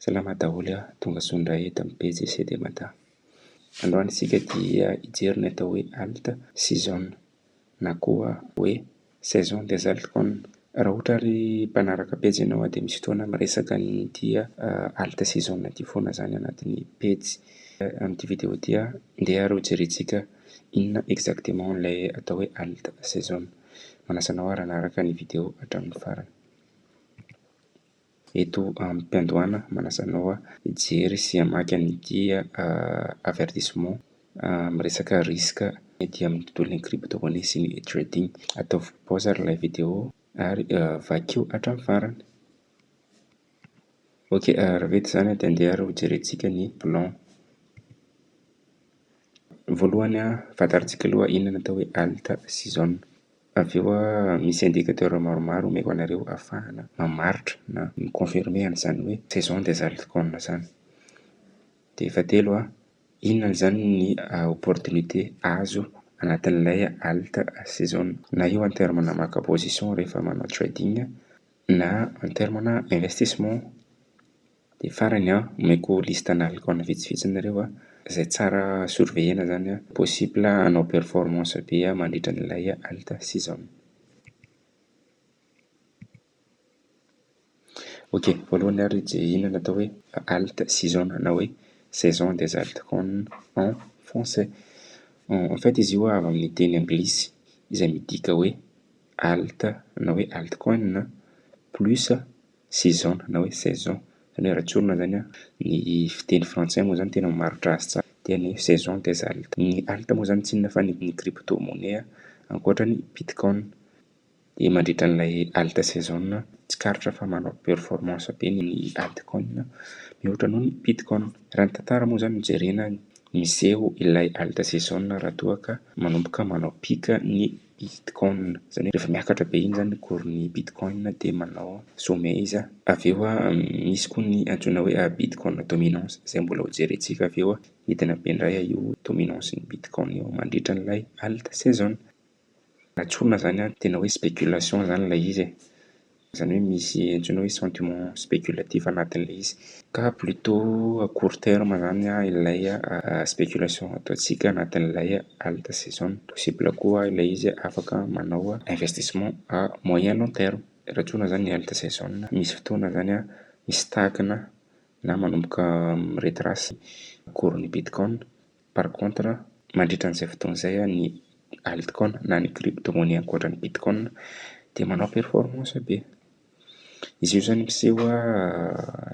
Salama daholo a, tonga soa indray eto amin'ny pejy CD Mada. Androany isika dia hijery ny atao hoe alt season na koa hoe saison des altcoins. Raha ohatra ary mpanaraka pejy ianao dia misy fotoana miresaka an'ity alt season ity foana izany anatin'ny pejy. Amin'ity vidéo ity ndeha ary hojerentsika inona exactement ilay atao hoe alt season. Manasa anao ary hanaraka ny vidéo hatramin'ny farany. Eto am-piandohana manasa anao hijery sy hamaky an'ity avertissement miresaka risque ety amin'ny tontolon'ny crypto-monnaie sy ny trading. Ataovy pause ary ilay vidéo ary vakio hatramin'ny farany. Ok, raha vita izany dia andeha ary hojerentsika ny plan. Voalohany, fantarintsika aloha inona no atao hoe alt season. Avy eo misy indicateur maromaro omeko anareo ahafahana mamaritra na mi-confirmer an'izany hoe saison des altcoins izany. Dia fahatelo, inona izany ny opportunité azo anatin'ilay alt season, na io en terme na maka position rehefa manao trading na en terme na investissement. Dia farany, omeko liste ana altcoin vitsivitsy nareo izay tsara surveiller-na izany, possible hanao performance be mandritra an'ilay alt season. Ok, voalohany ary inona no atao hoe alt season na hoe saison des altcoins en français. En fait izy io avy amin'ny teny anglisy izay midika hoe alt na hoe altcoin plus season na hoe saison. Izany hoe raha tsorina izany ny fiteny frantsay moa izany tena mamaritra azy tsara dia ny saison des alt. Ny alt moa izany tsy inona fa ny crypto monnaie ankoatra ny bitcoin. Dia mandritra an'ilay alt season tsikaritra fa manao performance be ny altcoin mihoatra noho ny bitcoin. Raha ny tantara moa izany no jerena, miseho ilay alt season raha toa ka manomboka manao pic ny bitcoin. Izany hoe rehefa miakatra be iny izany ny cours-n'ny bitcoin dia manao sommet izy. Avy eo misy koa ny antsoina hoe bitcoin dominance izay mbola hojerentsika avy eo. Midina be indray io dominance-n'ny bitcoin io mandritra an'ilay alt season. Raha tsorina izany tena hoe spéculation izany ilay izy e. Izany hoe misy antsoina hoe sentiment spéculatif anatin'ilay izy. Ka plutôt à court terme izany ilay spéculation ataontsika anatin'ilay alt season. Possible koa ilay izy afaka manao investissement à moyen long terme. Raha tsorina izany ny alt season misy fotoana izany mistagne na manomboka mi-retrace cours-n'ny bitcoin. Par contre mandritra an'izay fotoana izay ny altcoin na ny crypto monnaie ankoatra ny bitcoin dia manao performance be. Izy io izany miseho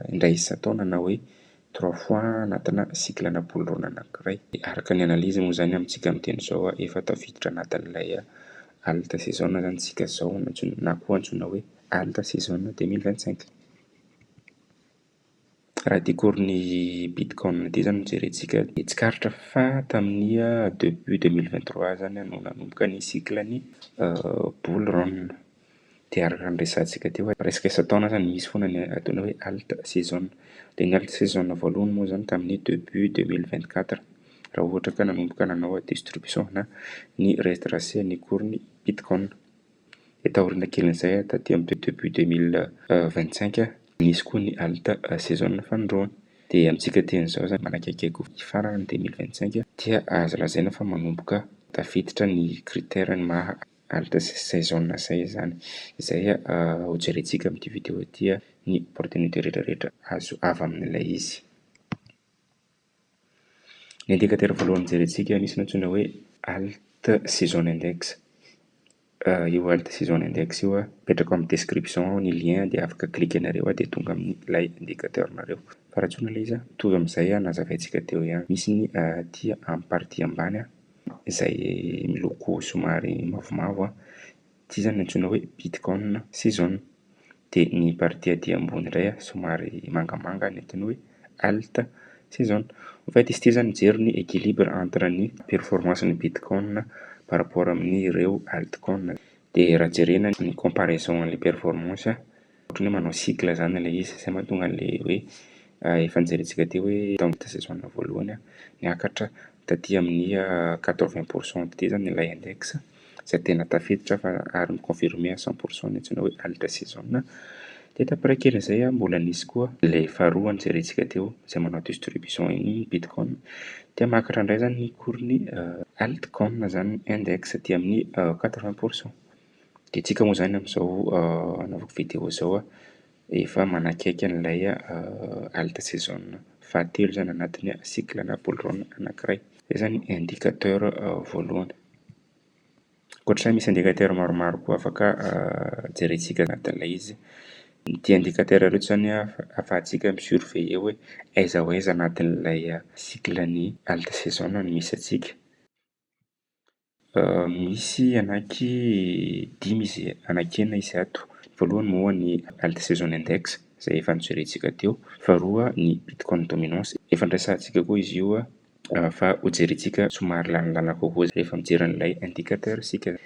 indray isan-taona na hoe trois fois anatina cycle na bull run anankiray. Araka ny analyse moa izany amintsika miteny izao efa tafiditra anatin'ilay alt season izany tsika izao na koa antsoina hoe alt season 2025. Raha ity cours-n'ny bitcoin ity izany no jerentsika dia tsikaritra fa tamin'ny début 2023 izany no nanomboka ny cycle-n'ny bull run. Dia araka ny resahantsika teo, presque isan-taona izany misy foana ny ataona hoe alt season. Dia ny alt season voalohany moa izany tamin'ny début 2024 raha ohatra ka nanomboka nanao distribution na ny retracer ny cours-n'ny bitcoin. Dia taoriana kelin'izay taty amin'ny début 2025 nisy koa ny alt season fanindroany. Dia amintsika teny izao izany manakaikaiky hifarana ny 2025 dia azo lazaina fa manomboka tafiditra ny critère ny maha alt season izay izany. Izay hojerentsika amin'ity vidéo ity ny opportunité rehetrarehetra azo avy amin'ilay izy. Ny indicateur voalohany jerentsika misy ny antsoina hoe alt season index. Io alt season index io apetrako amin'ny description ny lien dia afaka cliquer-nareo dia tonga amin'ilay indicateur nareo. Fa raha tsorina ilay izy mitovy amin'izay nazavaintsika teo ihany. Misy ny aty amin'ny partie ambany izay miloko somary mavomavo. Ity izany no antsoina hoe bitcoin season. Dia ny partie aty ambony indray somary mangamanga ny antsoina hoe alt season. En fait izy ity izany mijery ny équilibre entre ny performance-n'ny bitcoin par rapport amin'ireo altcoin. Dia raha jerena ny comparaison an'ilay performance ohatran'ny hoe manao cycle izany ilay izy. Izay mahatonga an'ilay hoe efa nijerentsika teo hoe tamin'ny saison voalohany niakatra taty amin'ny 80% taty izany ilay index izay tena tafiditra fa ary mi-confirmer à 100% ny antsoina hoe alt season. Dia après kelin'izay mbola nisy koa ilay faharoa nojerentsika teo izay manao distribution iny Bitcoin. Dia makatra indray izany ny cours-n'ny altcoin izany index aty amin'ny 80%. Dia tsika moa izany amin'izao anaovako vidéo izao efa manakaiky an'ilay alt season fahatelo izany anatin'ny cycle na bull run anankiray. Izay izany indicateur voalohany. Ankoatr'izay misy indicateur maromaro koa afaka jerentsika anatin'ilay izy. Ity indicateur ireto izany ahafahantsika mi-surveiller hoe aiza ho aiza anatin'ilay cycle-n'ny alt season no misy antsika. Misy anaky dimy izy, anankienina izy ato. Voalohany moa ny alt season index izay efa nojerentsika teo. Faharoa ny Bitcoin dominance, efa noresahantsika koa izy io fa hojerentsika somary lalindalina kokoa rehefa mijery an'ilay indicateur isika.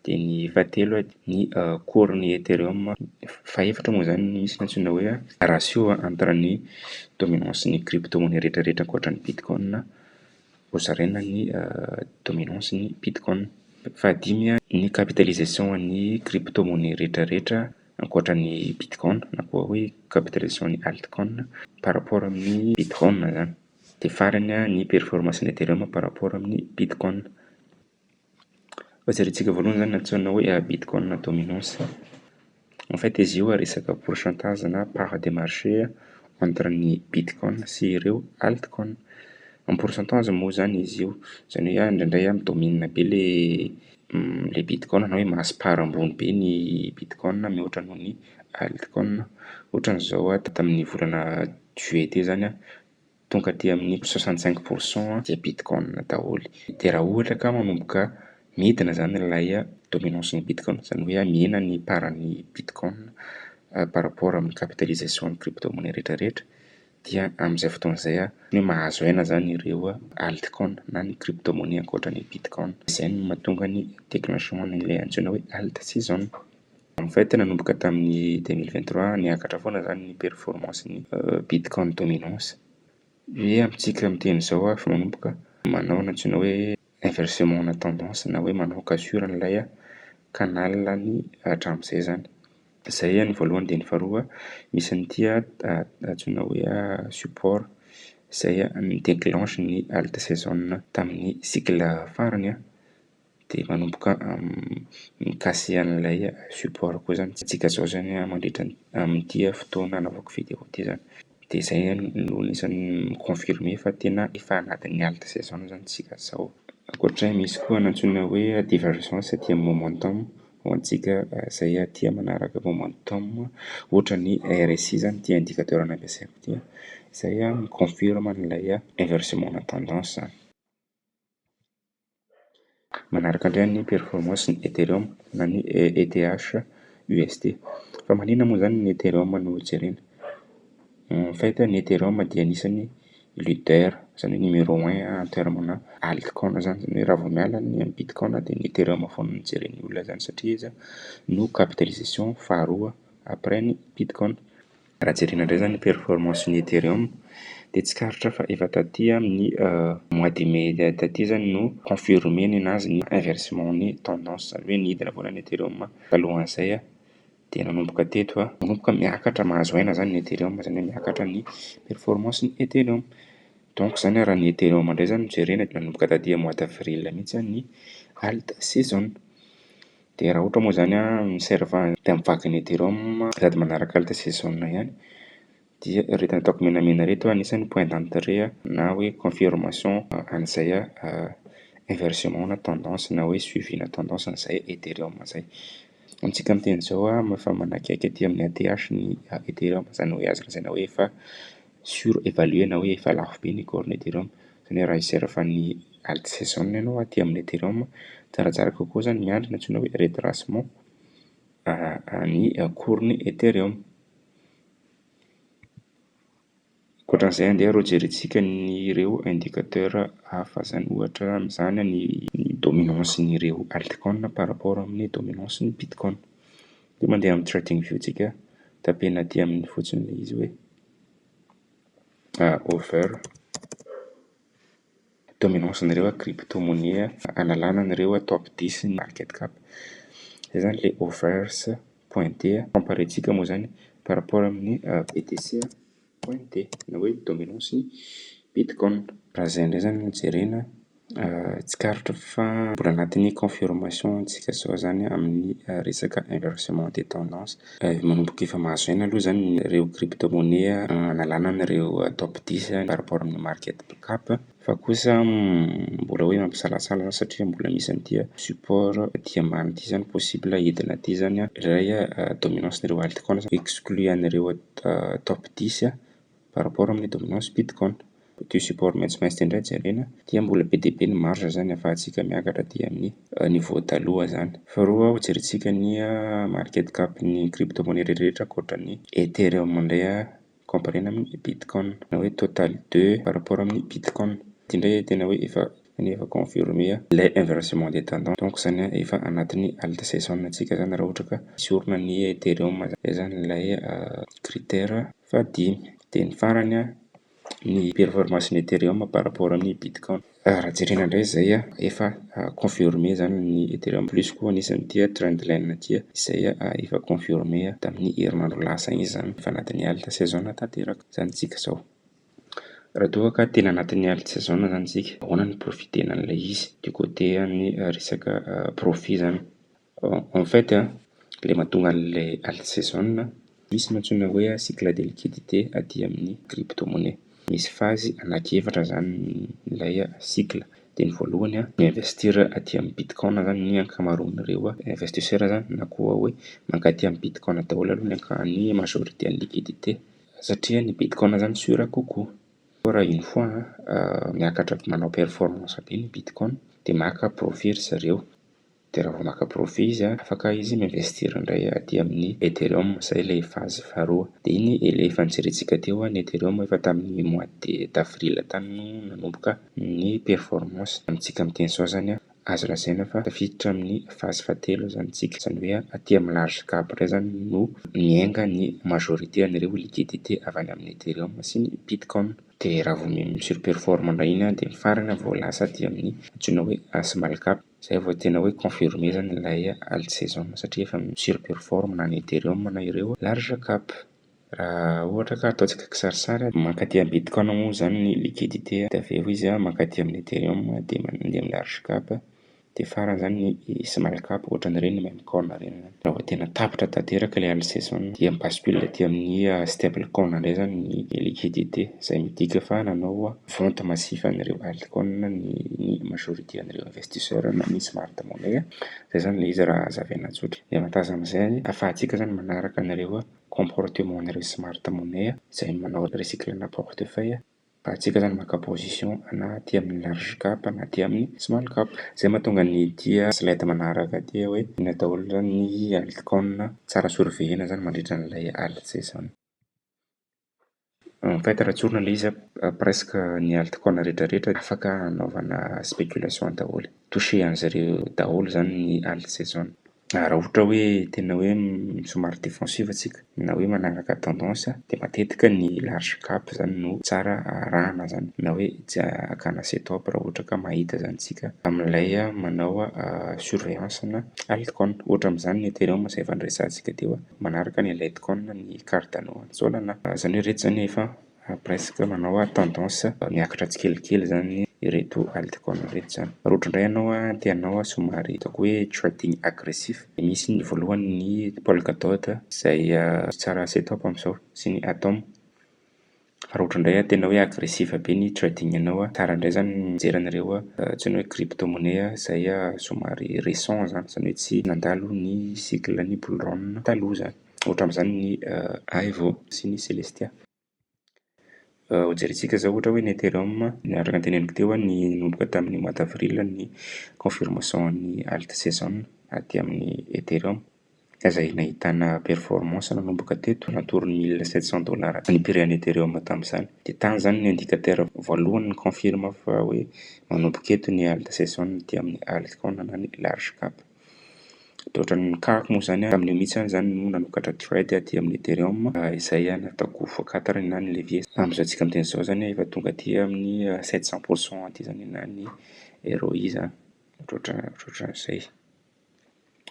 Dia ny fahatelo ny cours-n'ny Ethereum. Fahefatra moa izany misy ny antsoina hoe ratio entre ny dominance-n'ny crypto-monnaie rehetrarehetra ankoatra ny Bitcoin hozaraina ny dominance-n'ny Bitcoin. Fahadimy ny capitalisation ny crypto-monnaie rehetrarehetra ankoatra ny Bitcoin na koa hoe capitalisation ny altcoin par rapport amin'ny Bitcoin izany. Dia farany ny performance-n'ny Ethereum par rapport amin'ny Bitcoin. Fa jerentsika voalohany izany ny antsoina hoe Bitcoin dominance. En fait izy io resaka pourcentage na part de marché entre ny Bitcoin sy ireo altcoin. En pourcentage moa izany izy io, izany hoe indraindray mi-domine be le Bitcoin na hoe mahazo part ambony be ny Bitcoin mihoatra noho ny altcoin. Ohatran'izao tamin'ny volana juillet teo izany tonga aty amin'ny 65% dia Bitcoin daholo. Dia raha ohatra ka manomboka midina izany ilay dominance-n'ny Bitcoin, izany hoe mihena ny part-n'ny Bitcoin par rapport amin'ny capitalisation-n'ny crypto-monnaie rehetrarehetra dia amin'izay fotoana izay hoe mahazo aina izany ireo altcoin na ny crypto-monnaie ankoatra ny Bitcoin. Izay no mahatonga ny déclenchement an'ilay antsoina hoe alt season. En fait nanomboka tamin'ny 2023 niakatra foana izany ny performance-n'ny Bitcoin dominance. Hoe amintsika miteny izao efa manomboka manao ny antsoina hoe inversement na tendance na hoe manao cassure an'ilay canal-ny hatramin'izay izany. Izay ny voalohany. Dia ny faharoa misy an'ity antsoina hoe support izay mi-déclenche ny alt season tamin'ny cycle farany dia manomboka mi-casser an'ilay support koa izany tsika izao izany mandritra amin'ity fotoana anaovako vidéo ity izany. Dia izay no anisan'ny mi-confirmer fa tena efa anatin'ny alt season izany tsika izao. Ankoatr'izay misy koa ny antsoina hoe divergence aty amin'ny momentum ho antsika izay tia manaraka momentum ohatra ny RSI izany ity indicateur nampiasaiko ity izay mi-confirme an'ilay inversement na tendance izany. Manaraka indray ny performance-n'ny Ethereum na ny ETH USD. Fa maninona moa izany ny Ethereum no jerena? En fait ny Ethereum dia anisan'ny leader izany hoe numéro un en terme-na altcoin izany. Izany hoe raha vao miala ny amin'ny Bitcoin dia ny Ethereum foana no jeren'ny olona izany satria izy no capitalisation faharoa après ny Bitcoin. Raha jerena indray izany ny performance-n'ny Ethereum dia tsikaritra fa efa taty amin'ny mois de mai taty izany no confirmé ninazy ny inversement ny tendance izany hoe nidina foana ny Ethereum talohan'izay dia nanomboka teto manomboka miakatra mahazo aina izany ny Ethereum izany hoe miakatra ny performance-n'ny Ethereum. Donc izany raha ny Ethereum indray izany no jerena dia nanomboka taty mois d'avril mihitsy ny alt season. Dia raha ohatra moa izany mi-serve dia mivaky ny Ethereum sady manaraka alt season ihany dia ireto nataoko menamena ireto anisan'ny point d'entrée na hoe confirmation an'izay inversement na tendance na hoe suivi na tendance an'izay Ethereum izay. Amintsika miteny izao efa manakaiky aty amin'ny ATH ny Ethereum izany hoe azo lazaina hoe efa surévalué na hoe efa lafo be ny cours-n'ny Ethereum. Izany hoe raha hi-serve ny alt season ianao aty amin'ny Ethereum tsaratsara kokoa izany miandry ny antsoina hoe retracement ny cours-n'ny Ethereum. Ankoatran'izay andeha rô jerentsika ny ireo indicateur hafa izany ohatra amin'izany ny dominance-n'ireo altcoin par rapport amin'ny dominance-n'ny Bitcoin. Dia mandeha amin'ny trading view tsika tapena aty amin'ny fotsiny ilay izy hoe over dominance-n'ireo crypto-monnaie analana an'ireo top 10 ny market cap. Izay zany ilay overs point D comparentsika moa zany par rapport amin'ny BTC point D na hoe dominance ny Bitcoin. Raha izay indray zany no jerena, tsikaritra fa mbola anatin'ny confirmation antsika zao zany amin'ny resaka inversement de tendance. Manomboka efa mahazo aina aloha zany ireo crypto-monnaie analana an'ireo top 10 par rapport amin'ny market cap, fa kosa mbola hoe mampisalasala zany satria mbola misy an'ity support aty ambany ity zany, possible hidina aty zany ilay dominance-n'ireo altcoin, exclu an'ireo top 10 par rapport amin'ny dominance Bitcoin. Ity support maitsomaitso ity indray jerena dia mbola be dia be ny marge zany ahafahantsika miakatra aty amin'ny niveau taloha zany. Faharoa, hojerentsika ny market cap ny crypto-monnaie rehetrarehetra ankoatran'ny Ethereum indray comparena amin'ny Bitcoin, na hoe total 2 par rapport amin'ny Bitcoin. Ity indray tena hoe efa confirmé ilay inversement de tendance, donc zany efa anatin'ny alt season antsika zany raha ohatra ka esorina ny Ethereum. Zay zany ilay critère fahadimy. Dia ny farany, ny performance ny Ethereum par rapport amin'ny Bitcoin. Raha jerena indray izay, efa confirmé zany ny Ethereum, plus koa anisan'ity trend line ity izay efa confirmé tamin'ny herinandro lasa izy zany, efa anatin'ny alt season tanteraka zany tsika zao. Raha toa ka tena anatin'ny alt season zany tsika, ahoana no profitena an'ilay izy du côté ny resaka profit zany? En fait, ilay mahatonga an'ilay alt season, misy ny antsoina hoe cycle de liquidité aty amin'ny crypto-monnaie. Misy phase anankiefatra zany ilay cycle. Dia ny voalohany, mi-investir aty amin'ny Bitcoin zany ny ankamaroan'ireo investisseur zany, na koa hoe mankaty amin'ny Bitcoin daholo aloha ny ny majorité ny liquidité, satria ny Bitcoin zany sûr kokoa. Raha une fois miakatra manao performance be ny Bitcoin, dia maka profit ry zareo. Dia raha vao maka profit izy, afaka izy mi-investir indray aty amin'ny Ethereum, izay ilay phase faharoa. Dia iny ilay efa nojerentsika teo, ny Ethereum efa tamin'ny mois d'avril tany no nanomboka ny performance. Amintsika miteny izao zany, azo lazaina fa tafiditra amin'ny phase fahatelo zany tsika, izany hoe aty amin'ny large cap indray zany no miainga ny majorité an'ireo liquidité avy any amin'ny Ethereum sy ny Bitcoin. Dia raha vao mi-surperforme indray iny, dia ny farany vao lasa aty amin'ny antsoina hoe small cap. Izay vao tena hoe confirmé zany ilay alt season, satria efa mi-surperforme na ny Ethereum na ireo large cap. Raha ohatra ka ataontsika kisarisary, mankaty amin'ny Bitcoin moa zany ny liquidité, dia avy eo izy mankaty amin'ny Ethereum, dia mandeha amin'ny large cap, dia farany zany ny small cap ohatran'ireny meme coin ireny zany. Raha vao tena tapitra tanteraka ilay alt season, dia mi-bascule aty amin'ny stable coin indray zany ny liquidité, izay midika fa nanao vente massif an'ireo altcoin ny majorité an'ireo investisseur na ny smart money. Zay zany ilay izy raha hazavaina tsotra. Ny avantage amin'izay, ahafahantsika zany manaraka an'ireo comportement an'ireo smart money izay manao recycle-na portefeuille. Ahafahantsika zany maka position na aty amin'ny large cap na aty amin'ny small cap. Izay mahatonga ny ity slide manaraka ity hoe inona daholo zany ny altcoin tsara surveiller-na zany mandritra an'ilay alt season. En fait, raha tsorina ilay izy, presque ny altcoin rehetrarehetra afaka hanaovana spéculation daholo. Touché an'zareo daholo zany ny alt season. Raha ohatra hoe tena hoe somary défensif antsika na hoe manaraka tendance, dia matetika ny large cap zany no tsara arahana zany, na hoe tsy hakana setup raha ohatra ka mahita zany tsika amin'ilay manao surveillance na altcoin. Ohatra amin'izany ny Ethereum izay efa noresahantsika teo, manaraka ny Litecoin, ny Cardano, Solana. Izany hoe ireto zany efa presque manao tendance miakatra tsikelikely zany ireto altcoin ireto zany. Raha ohatra indray ianao te hanao somary ataoko hoe trading agressif, misy ny voalohany ny Polkadot izay tsara setup amin'izao sy ny Atom. Fa raha ohatra indray tena hoe agressif be ny trading anao, tsara indray zany mijery an'ireo antsoina hoe crypto-monnaie izay somary récent zany, izany hoe tsy nandalo ny cycle ny bull run taloha zany. Ohatra amin'izany ny Aevo sy ny Celestia. Hojerentsika zao ohatra hoe ny Ethereum, araka ny teneniko teo, ny nanomboka tamin'ny mois d'avril ny confirmation ny alt season aty amin'ny Ethereum, izay nahitana performance nanomboka teto alentour-n'ny 1700 dollars ny prix an'ny Ethereum tamin'izany. Dia tany zany ny indicateur voalohany ni-confirme fa hoe manomboka eto ny alt season aty amin'ny altcoin na ny large cap. Dia ohatran'ny nikahako moa zany tamin'io mihitsy aho zany no nanokatra trade aty amin'ny Ethereum izay nataoko fois quatre na ny levier. Amin'izao antsika miteny izao zany, efa tonga aty amin'ny 700 % aty zany na ny ROI zany, ohatrohatran'izay.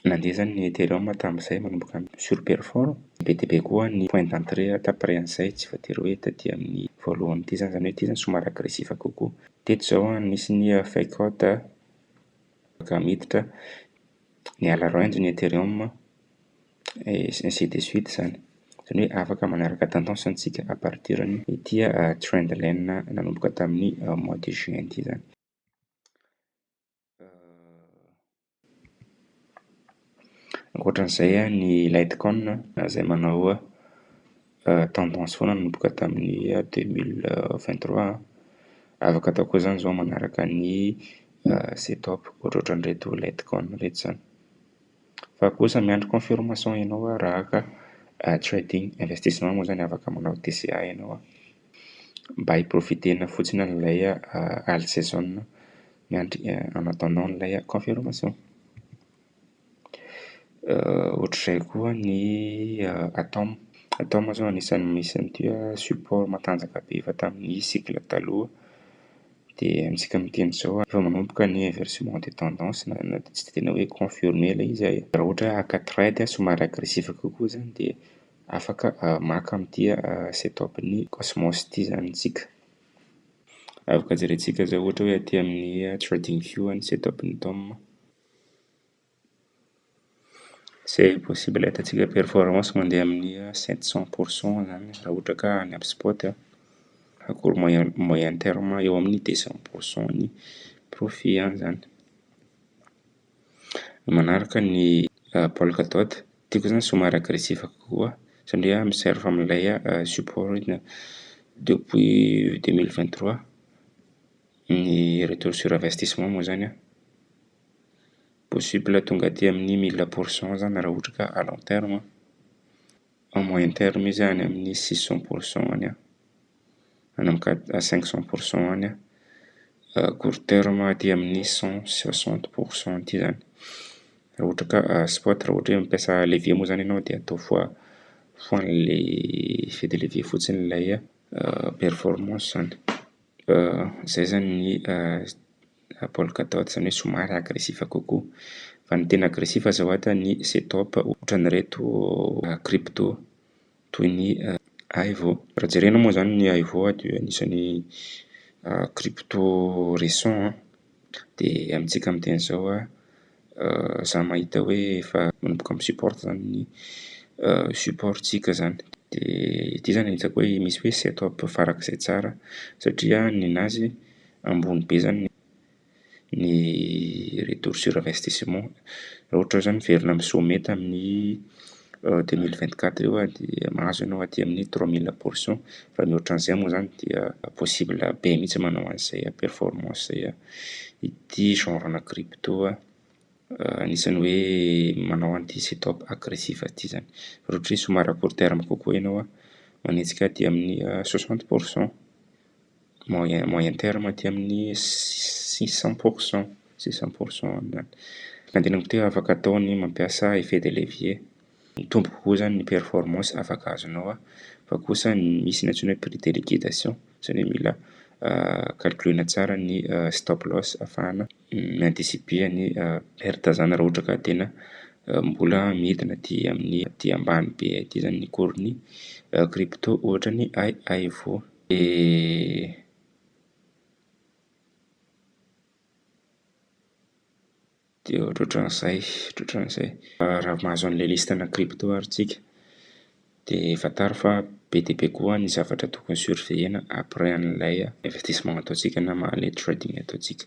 Nandeha izany ny Ethereum tamin'izay manomboka mi-surperforme. Be dia be koa ny point d'entrée d'après an'izay, tsy voatery hoe taty amin'ny voalohany ity izany, izany hoe ity izany somary agressif kokoa. Teto izao nisy ny fake out afaka miditra, niala range ny Ethereum et ainsi de suite izany. Izany hoe afaka manaraka tendance antsika à partir ity trend line nanomboka tamin'ny mois de juin ity izany. Ankoatran'izay ny Litecoin izay manao tendance foana nanomboka tamin'ny 2023. Afaka atao koa izany izao manaraka ny setup ohatrohatran'ireto Litecoin ireto izany. Fa kosa miandry confirmation ianao raha haka trading investissement moa izany afaka manao DCA ianao mba hi-profiter-na fotsiny an'ilay alt season miandry en attendant an'ilay confirmation. Ohatr'izay koa ny Atom. Atom izao anisan'ny misy an'ity support matanjaka be efa tamin'ny cycle taloha. Dia amintsika miteny izao efa manomboka ny inversement de tendance na dia tsy tena hoe confirmé ilay izy. Raha ohatra hoe haka trade somary agressif kokoa izany dia afaka maka amin'ity setup-n'ny Cosmos ity izany isika. Afaka jerentsika izao ohatra hoe aty amin'ny trading view ny setup-n'ny Atom. C'est possible ahitantsika performance mandeha amin'ny 700 % izany raha ohatra ka any amin'ny spot. À court moyen moyen terme eo amin'ny 200 % ny profit any izany. Manaraka ny Polkadot, ity koa izany somary agressif kokoa satria mi-surfe amin'ilay support depuis 2023. Ny retour sur investissement moa izany possible tonga aty amin'ny 1000 % zany raha ohatra ka à long terme. En moyen terme izy any amin'ny 600 % any, any amin'ny 500 % any. Court terme aty amin'ny 160 % aty zany. Raha ohatra ka spot, raha ohatra hoe mampiasa levier moa zany ianao dia atao fois fois an'ilay effet de levier fotsiny ilay performance zany. Zay zany ny Polkadot zany hoe somary agressif kokoa. Fa ny tena agressif zao ato ny setup ohatran'ireto crypto toy ny Aivo. Raha jerena moa zany ny Aivo dia anisan'ny crypto récent dia amintsika miteny izao za mahita hoe efa manomboka mi-support zany ny support-ntsika zany. Dia ity zany hitako hoe misy hoe setup farak'izay tsara satria ny anazy ambony be zany ny retour sur investissement. Raha ohatra zany miverina amin'ny sommet tamin'ny 2024 io dia mahazo ianao aty amin'ny 3000 %. Fa mihoatra an'izay moa zany dia possible be mihitsy manao an'izay performance zay. Ity genre-na crypto anisan'ny hoe manao an'ity setup agressif ity zany. Raha ohatra hoe somary à court terme kokoa ianao manetsika aty amin'ny 60 %. Moyen terme aty amin'ny 600 %, 600 % any zany. Antenaniko teo afaka atao ny mampiasa effet de levier. Mitombo kokoa zany ny performance afaka azonao fa kosa misy ny antsoina hoe prix de liquidation zany hoe mila calculer-na tsara ny stop loss ahafahana mi-anticiper ny perte zany raha ohatra ka tena mbola midina aty amin'ny aty ambany be aty zany ny cours-n'ny crypto ohatra ny Aivo. Dia ohatrohatran'izay, ohatrohatran'izay. Raha mahazo an'ilay liste-na crypto ary tsika dia fantaro fa be dia be koa ny zavatra tokony surveiller-na après an'ilay investissement ataontsika na ilay trading ataontsika.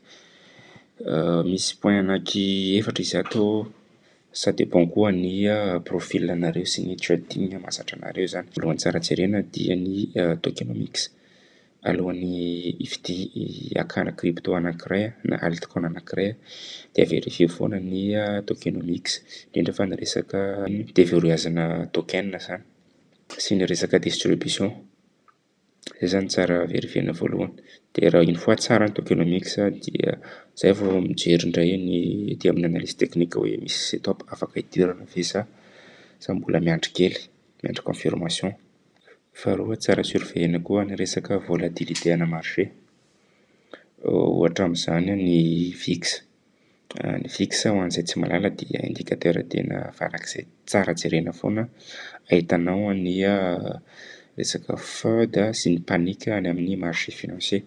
Misy point anaky efatra izy ato. Ça dépend koa ny profil-nareo sy ny trading mahazatra anareo zany. Voalohany tsara jerena dia ny tokenomics. Alohan'ny hividy hakana crypto anankiray na altcoin anankiray dia vérifier foana ny tokenomics, indrindra fa ny resaka déverrouillage-na token zany sy ny resaka distribution. Zay zany tsara vérifier-na voalohany. Dia raha une fois tsara ny tokenomics dia zay vao mijery indray ny aty amin'ny analyse technique hoe misy setup afaka hidirana ve sa mbola miandry kely, miandry confirmation. Faharoa tsara surveiller-na koa ny resaka volatilité ana marché. Ohatra amin'izany ny VIX. Ny VIX ho an'izay tsy mahalala dia indicateur tena farak'izay tsara jerena foana ahitanao ny resaka FUD sy ny panique any amin'ny marché financier.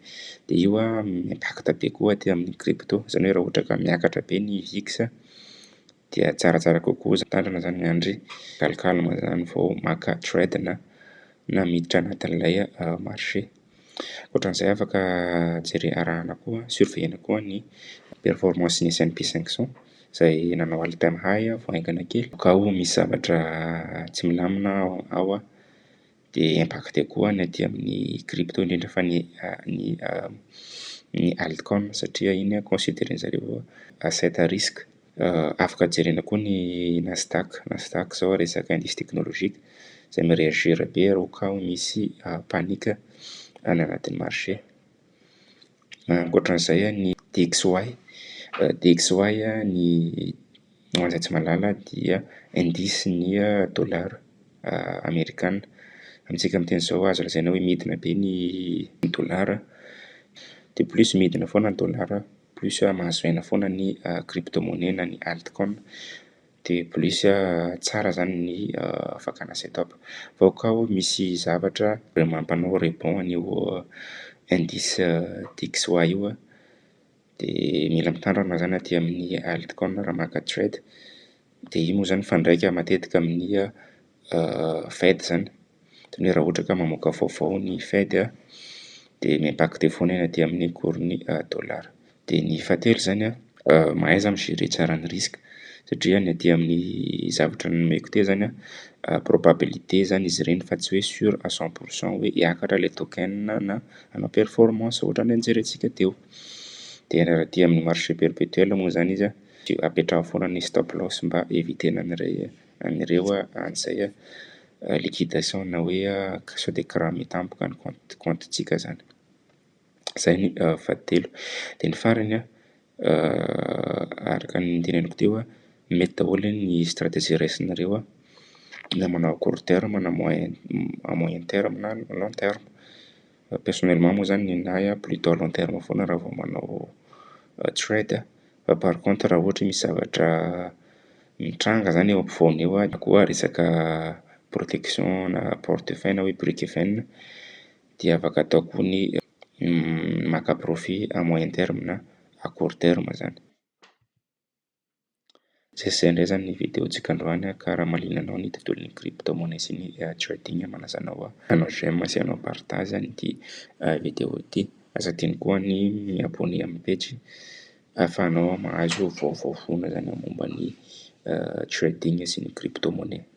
Dia io mi-impact be koa aty amin'ny crypto. Izany hoe raha ohatra ka miakatra be ny VIX dia tsaratsara kokoa mitandrina izany miandry calme izany vao maka trade na miditra anatin'ilay marché. Ankoatran'izay afaka jere- arahana koa, surveiller-na koa ny performance-n'ny S&P 500 izay nanao all time high vao haingana kely. Ka misy zavatra tsy milamina ao dia impacter koa ny aty amin'ny crypto indrindra fa ny altcoin satria iny considérer-n'zareo asset à risque. Afaka jerena koa ny Nasdaq. Nasdaq zao resaka indice technologique izay mi-réagir be raha ka misy panique any anatin'ny marché. Ankoatran'izay ny DXY. DXY ny ho an'izay tsy mahalala dia indice-n'ny dollar amerikana. Amintsika miteny izao azo lazaina hoe midina be ny dollar dia plus midina foana ny dollar plus mahazo aina foana ny crypto-monnaie na ny altcoin. Dia plus tsara zany ny fakana setup. Fa ka misy zavatra mampanao rebond an'io indice DXY io dia mila mitandrina zany aty amin'ny altcoin raha maka trade. Dia io moa zany mifandraika matetika amin'ny Fed zany. Zany hoe raha ohatra ka mamoaka vaovao ny Fed dia mi-impacter foana iny aty amin'ny cours-n'ny dollar. Dia ny fahatelo zany mahaiza mi-gérer tsara ny risque satria ny aty amin'ny zavatra nomeko teo zany probabilité zany izy ireny fa tsy hoe sûr à 100% hoe hiakatra ilay token na hanao performance ohatran'ilay nojerentsika teo. Dia raha aty amin'ny marché perpétuel moa zany izy dia apetraho foana ny stop loss mba éviter-na an'irey an'ireo an'izay liquidation na hoe sao dia cramer tampoka ny compte compte-ntsika zany. Zay ny fahatelo. Dia ny farany araka ny noteneniko teo, mety daholo ny stratégie raisinareo na manao à court terme na moyen à moyen terme na long terme. Personnellement moa zany ny anahy plutôt à long terme foana raha vao manao trade. Fa par contre raha ohatra misy zavatra mitranga zany eo ampovoany eo na koa resaka protection na portefeuille na hoe break even dia afaka atao koa ny maka profit à moyen terme na à court terme zany. Zay sy zay indray zany ny vidéo-ntsika androany ka raha mahaliana anao ny tontolon'ny crypto-monnaie sy ny trading manasa anao hanao j'aime sy hanao partage an'ity vidéo ity. Aza adino koa ny mi-abonner amin'ny page ahafahanao mahazo vaovao foana zany momba ny trading sy ny crypto-monnaie.